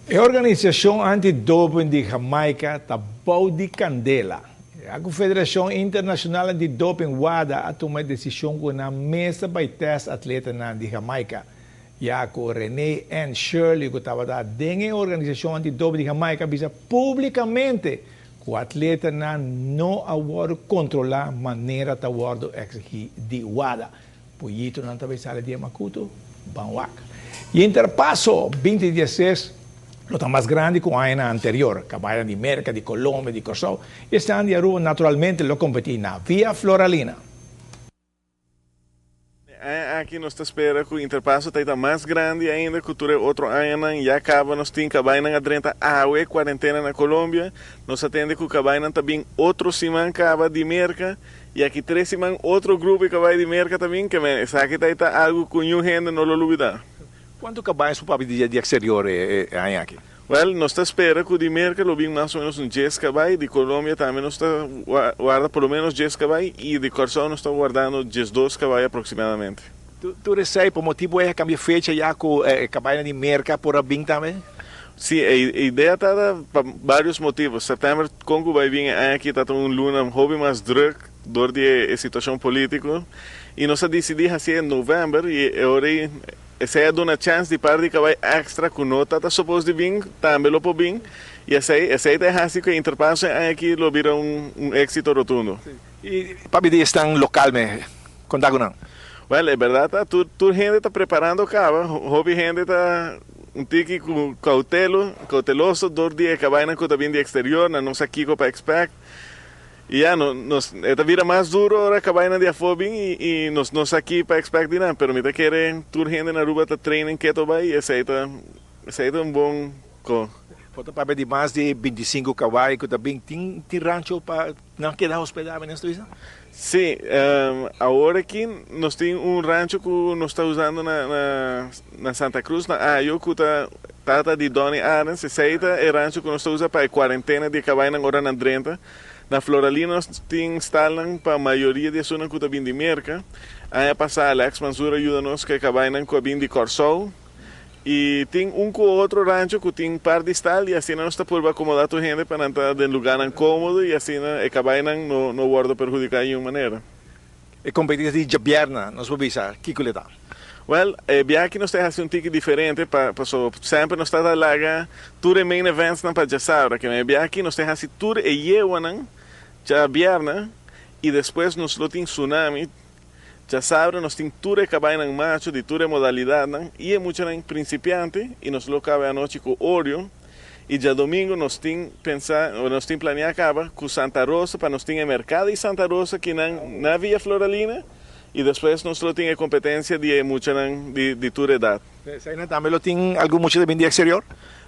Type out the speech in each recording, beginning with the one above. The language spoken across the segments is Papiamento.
E organisashon anti-doping di Jamaica ta bou di kandela. E Federashon Internashonal Anti-Doping WADA a tuma e desishon ku nan mes ta bai tèst atletanan di Jamaica. Ya ku René N. Shirley, ku tabata den e organisashon anti-doping di Jamaica, a bisa públikamente ku atletanan no a wòrdu kontrolá manera ta wòrdu eksigí di WADA. Poyitonan ta bai sali di e makutu, ban wak. E Interpaso 2016 lo ta mas grandi ku añanan anterior. Kabayanan di Merka, di Colombia, di Kòrsou i esnan di Aruba naturalmente lo kompetí na Via Floralina. Aki nos ta spera ku Interpaso ta mas grandi ainda ku tur otro añanan. Ya kaba nos tin kabaynan a drenta awe kuarentena na Colombia. Nos a tende ku kabaynan tambe otro siman kaba di Merka. I aki 3 siman otro grupo ku bai di Merka tambe, ke men esaki ta algu ku ningun hende no lo lubidá. Kuantu kabay su papi di eksterior aña aki? Well, nos ta spera ku di Merka lo bin mas o ménos un 10 kabay, di Colombia tambe nos ta warda por lo ménos 10 kabay i di Kòrsou nos ta wardando 12 kabay aproksimadamente. Tur esei pa motibu a kambia fecha ya ku kabay di Merka por a bin tambe? Si, e idea ta pa vários motibu. Sèptèmber kon ku bai bin aki ta un luna hopi mas drùk dor di e situashon polítiko i nos a disidí hasi na novèmber i awor esei a duna chèns di par di kabay èkstra ku no ta suposto di bin, tambe lo por bin i esei ta hasi ku Interpaso aki lo bira un éksito rotundo. I papi di esnan lokal me konta ku nan? Well, e berdat ta, tur hende ta preparando kaba, hopi hende ta un tiki ku koutelo, kouteloso dor di e kabaynan ku ta bin di eksterior, nan no sa kiko pa expect. I ya, no, nos, e ta bira mas duru ora kabaynan di afó bin i nos no sa ki pa expect di nan, pero mi ta kere tur hende na Aruba ta training keto bai i esei ta un bon ko. Bo ta papia di mas di 25 kabay ku ta bin, tin rancho pa nan keda hospedá, minister Luisa? Si, awor aki nos tin un rancho ku nos ta usando na Santa Cruz, na Ayo, ku ta tata di Donny Arens, esei ta e rancho ku nos ta usa pa e kuarentena di kabaynan ora nan drenta. Na Floralina nos tin stalnan pa mayoria di esunnan ku ta bin di Merka. Aña pasá Alex Mansur a yuda nos ku e kabaynan ku a bin di Kòrsou. I tin un ku otro rancho ku tin par di stal i asina nos ta purba akomodá tur hende pa nan ta den lugánan kómodo i asina e kabaynan no wòrdu perhudiká di ningun manera. E kompetensia di djabièrnè, nos por bisa, kiko le ta? Well, e biaha aki nos ta hasi un tiki diferente pa so semper nos ta laga tur e main events nan pa djasabra, ke e biaha aki nos ta hasi tur e yewanan djabièrnè i despues nos lo tin tsunami. Djasabra nos tin tur e kabaynan macho di tur e modalidatnan i e muchanan prinsipiante i nos lo kaba anochi ku Orion i djadomingo nos tin pensá, nos tin planeá kaba ku Santa Rosa pa nos tin e merkado di Santa Rosa kinan na Villa Floralina i despues nos lo tin e kompetensia di e muchanan di tur edat. Esei tambe lo tin algun mucha di bin di eksterior?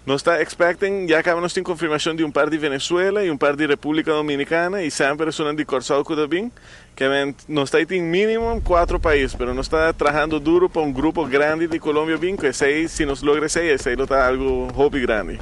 Nos ta expecting, ya kaba nos tin konfirmashon di un par di Venezuela i un par di Repúblika Dominikana i semper esunnan di Kòrsou ku ta bin. Ke men nos ta tin mínimo kuater pais, pero nos ta trahando duru pa un grupo grandi di Colombia bin, ku esei, si nos logra esei, esei lo ta algu hopi grandi.